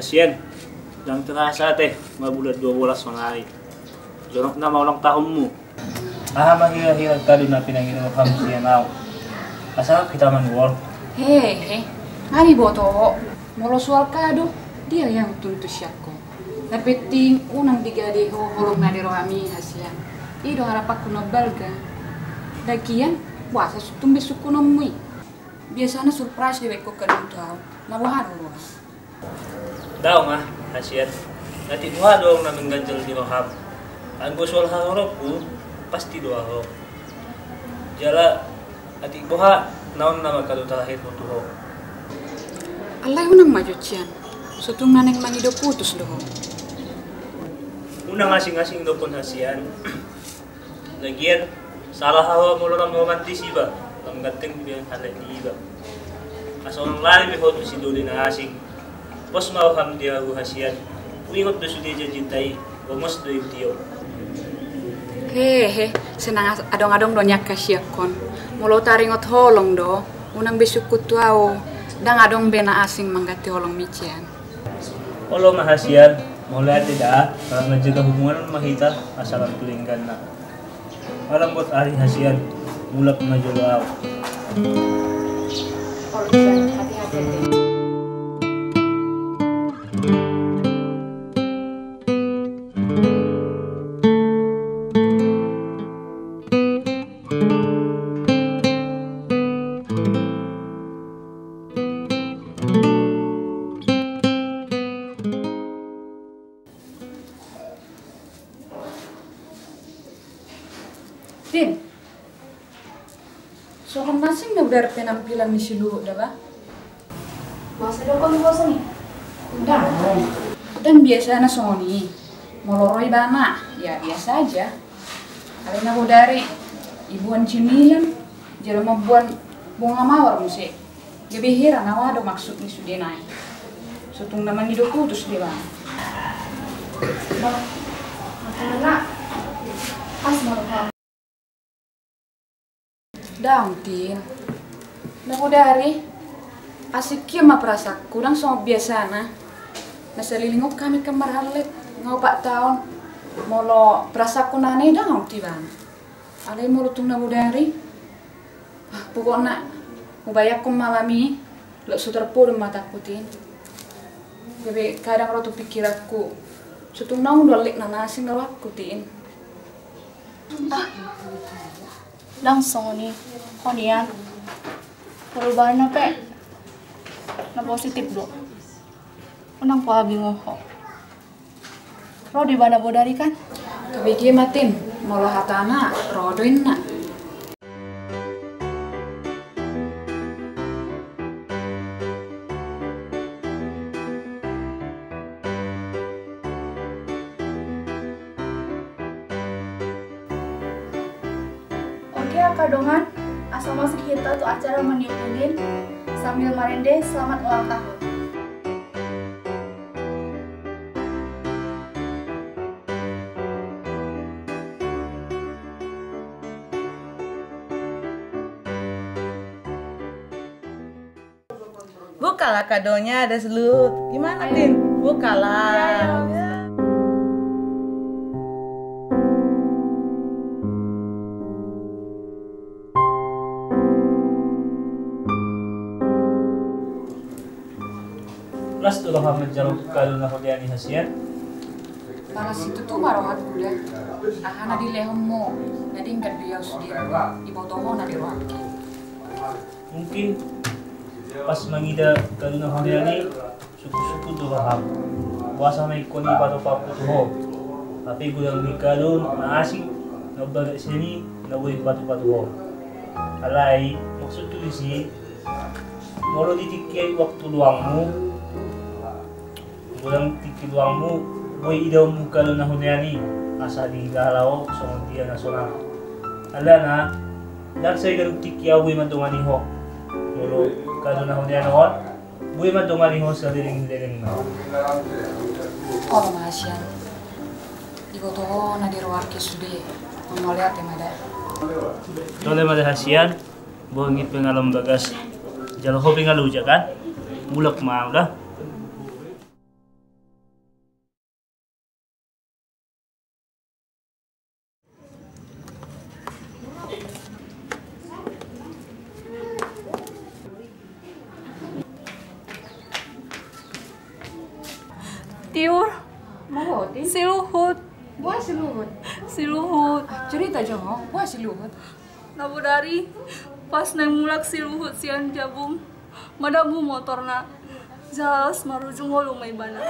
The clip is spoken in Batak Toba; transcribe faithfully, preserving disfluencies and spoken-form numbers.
Sian, ndang terasa ate, ma bulan dua bolas sonari. Jonok nama ulang tahunmu. Aha ma hira-hira kado na pinangido ham sian au? Asa hita manuhor. Hehe, nga diboto ho. Molo soal kado, dia yang tuntu sian ho. Na penting unang digade ho holong na di roham i hasian. I do harapanku na balga. Dakian, boasa tung be sungkunonmu i? Biasana surprise dibaen ho kado tu au. Na boha do roham? Daong ah, hasian. Atik boha do na mangganjal di roham. Anggo soal haroroku, pasti do ahu. Jala atik boha, naon nama kado terakhirhu tu ho? Alai unang ma jo sian. Sotung na naeng mangido putus do ho. Unang asing-asing dokkon hasian. Lagian, salah ahu molo lam romantis iba, lam ganteng dibilang halak ni iba. Asa unang lari be ho tu si doli na asing. Pos ma roham di ahu hasian. Huingot do sude janjinta i, gomos do i hutio. Hehe, senang as-, adong-adong do nian hasian hon. Molo taringot holong do, unang be sungkun tu ahu. Ndang adong be na asing mangganti holongmi sian. Olo ma hasian, mauliate da, ala manjaga hubungan ma hita, asa lam tu dengganna. Ala buat ari hasian, mulak ma jolo ahu. Olo sian, hati-hati ate. Tin, songon na asing na bodari penampilan ni si Luhut da ba? Boasa do ho na bosan i? Ndang. Ndang, biasana songon i. Molo ro ibana, ya biasa aja. Alai na bodari, iboan cemilan, jala mamboan bunga mawar muse. Gabe heran ahu aha do maksud ni sude nai. Sotung na mangido putus do ibana. Bah, masa na pas ma roham. Daong, Tin. Na bodari, asing hian ma perasaanku, ndang songon biasana. Na saleleng on hami kan marhallet, nga opat taon. Molo perasaanku na aneh, daong tu ibana. Alai molo tung na bodari, ah, pokokna, hubayangkon malam i, laos so tarpodom matangku, Tin. Gabe kadang ro tu pikiranku, sotung naung do hallet na asing na rohangku, Tin. Ah, ndang songon i, ho nian. Perubahanna pe na positif do. Unang pola bingung ho. Ro do ibana bodari kan? Tabege ma, Tin, molo hatana ro do inna. Oke, angka dongan, asa masuk hita tu acara maniup lilin sambil marende selamat ulang tahun. Bukalah kadonya, ada selut. Gimana, Tin? Bukalah. Las do roham manjalo kado na hulean i hasian? Malas situtu ma rohangku da. Aha na dilehonmu, na denggan do i ahu sude, iboto ho na di rohangki. Mungkin pas mangida kado na hulean i, sungkun-sungkun do roham. Boasa ma ingkon i patupahon tu ho. Hape godang do i kado na asing, na umbahen sian i, na boi patupahon tu ho. Alai, maksudku disi, molo di tingki waktu luangmu, godang tingki luangmu, boi idaonmu kado na hulean i, asa diida halak on songon dia na sonang. Alana, ndang sai ganup tingki ahu boi mandongani ho. Molo kado na hulean on, boi mandongani ho saleleng-lelengna. Olo ma hasian. Iboto ho na di rohangki sude. Mauliate ma da. Tole ma da hasian. Borngin pe nga lam bagas. Jala ho pe nga loja kan. Mulak ma ahu da. Si Luhut. Boha si Luhut? Si Luhut. Cerita jo, boha si Luhut? Nabodari, pas naeng mulak si Luhut sian jabum, madabu motorna. Jas marujung ngolu ma ibana.